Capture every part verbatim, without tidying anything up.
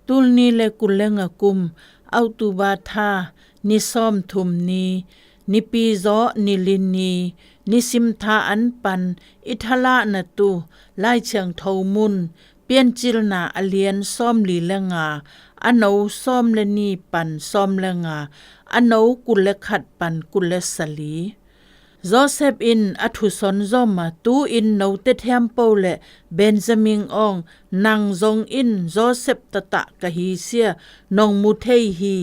Tul ni le kul le nga kum, October tha, ni sawmthum ni, Nipi zaw ni li ni, nisim tha an pan i thalahna tu, Lai Thiangtho mun, Piancilna a lian sawmli le nga, a no sawm le ni pan sawm le nga, a no kul le khat pan kul le sali. Joseph in a thuson zom a, tu-in note thiampo le Benjamin awng, nang zong in Joseph taktak ka hi sia, nong mu thei hi.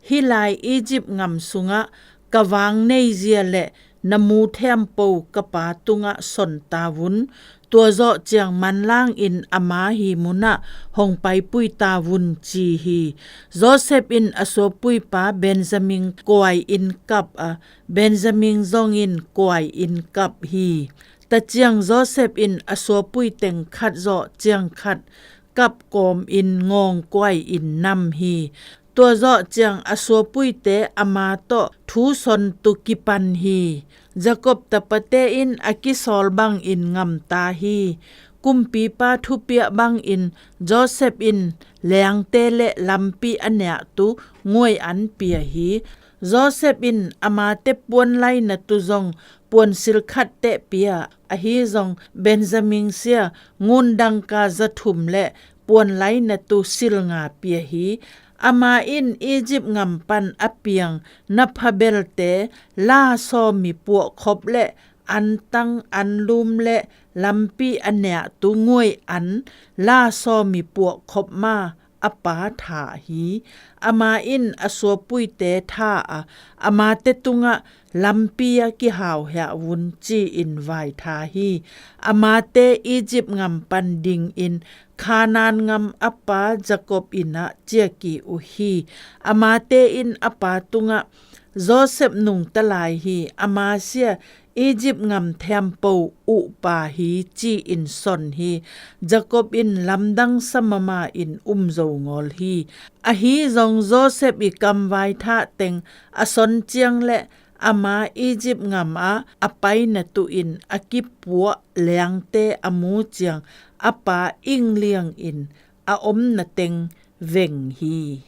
Hih lai Egypt ngam sungah ka vang nei zia le na mu thiampo ka pa tungah son ta vun. Tua zawh ciang manlang in ama hi munah hong paipui ta vun, ci hi. Joseph in a suapuipa Benjamin kuai in kap a, Benjamin zong in kuai in kap hi. Taciang Joseph in a suapui teng khat zawh ciang khat kap kawm in ngawng kuai in nam hi. Tua zawh ciang a suapuite ama tawh thu son tu kipan hi. Jacob tapate in a kisawl bangin ngam ta hi. Kumpipa thupiah bangin Joseph in leangte le lampi a neah tu nguai an pia hi. Joseph in amate puan laina tu zong puan sil khat teh pia, ahi zong Benjamin sia ngun dangka za thum le puan laina tu sil nga pia hi. Ama in Egypt ngam pan a piang na phabelte la sawmi puahkhop le antang anlum le lampi a neah tu nguai an la sawmi puahkhop ma a pa tha hi. Ama in a suapuite tha a, amate tungah lampi a kihauhiah vun, ci-in vai tha hi. Amate Egypt ngam pan dingin Khanaan ngam a pa Jacob innah ciaki uh hi. Amate in a pa tungah Joseph nungta lai hi. Ama sia Egypt ngam thiampo uhpa hi, ci-in son hi. Jacob in lamdang sa mama in um zo ngawl hi. Ahi zong Joseph i kamvai thah teng a son ciang le ama Egypt ngam ah a paina tu in a kipuah leangte a mu ciang a pa ingliang in a omna teng veng hi.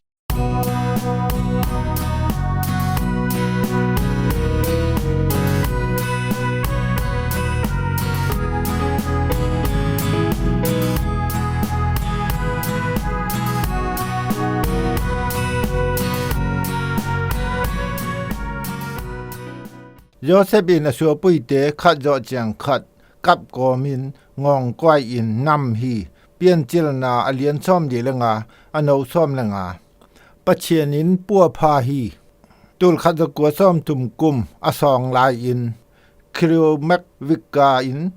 Joseph in a suapuite khat zawh ciang khat kap kawmin ngawngkuai in nam hi. Piancilna a lian sawm li le nga, a no sawm le nga. Pathian in puapha hi. Tulkhat zakua sawmthum kum a sawng lai-in Khiro Mek Vika in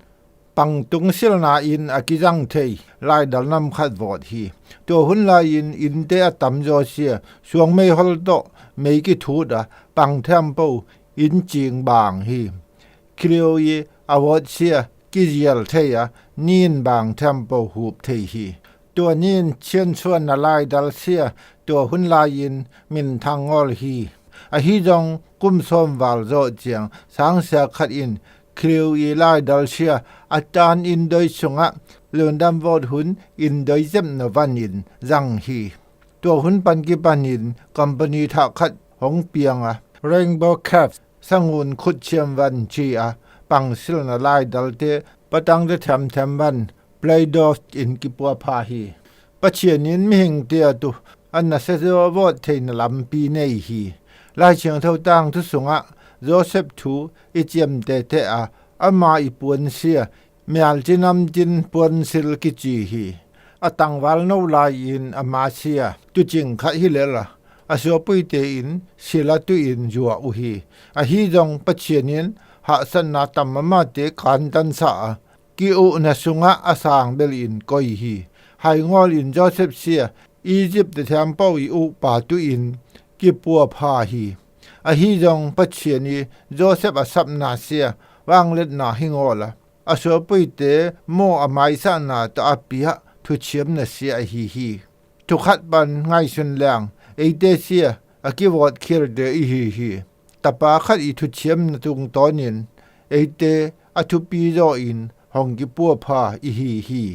pangtung silna in a kizang thei laidal nam khat vawt hi. Tua hun lai-in innte a tamzaw sia suangmei hol tawh mei kithut a pangthiampo inn cing bang hi. Khiro i a vawt sia kizial thei a nin bang thiampo hup thei hi. Tua nin siansuanna laidal sia tua hun lai-in minthang ngawl hi. Ahi zong kum sawm val zawh ciang sangsia khat in Khiro i laidal sia a tan inndoi sungah lundam vawt hun inndoi zepna vanin zang hi. Tua hun pan kipanin company thah khat hong piang a Rainbow Caps sangun khut siam van ci a pangsilna laidalte patangte thiamthiam van Play-Doh in kipuapha hi. Pathian in mihingte a tu a nasia zaw vawt theihna lampi nei hi. Lai Siangtho tangthu sungah Joseph thu i ciamtehte a ama i puansia mialci namcin puansil kici hi. A tangval no lai-in ama sia tucing khat hi lel a a suapuite in sila tu-in zuah uh hi. Ahi zong Pathian in hahsatna tam mamate kantansa a ki-uhna sungah a sang belin koi hi. Haingawl in Joseph sia Egypt tethiampo i uhpa tu-in kipuapha hi. Ahi zong Pathian i Joseph a sapna sia vangliatna hi ngawl a a suapuite maw a maisahna tawh a piah thuchiamna sia ahi hi. Thukhat pan ngaihsun leng eite sia a kivawtkhialte ihi hi. Tapa khat i thuchiamna tungtawnin eite a thupi zawin hong kipuapha ihi hi.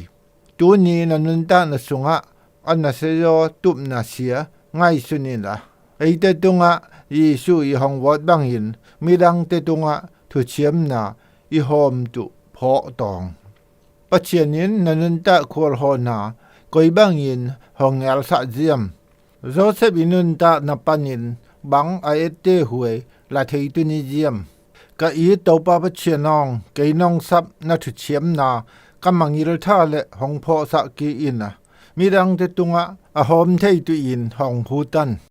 Tuni na nuntakna sungah a nasia zaw tupna sia ngaihsun inla, eite tungah Jesuh i hong vawt bangin midangte tungah thuciamna i hawmtuh phawh tawng. Pathian in na nuntak khualhawna koi bangin hong ngelsak ziam? Joseph i nuntakna panin bang a etteh huai la thei tuni ziam? Ka it Topa Pathian awng, kei nong sap na thuciamna ka mangngilh tha le hong phawhsak kei in a, midangte tungah a hawm thei tuhin hong hutan.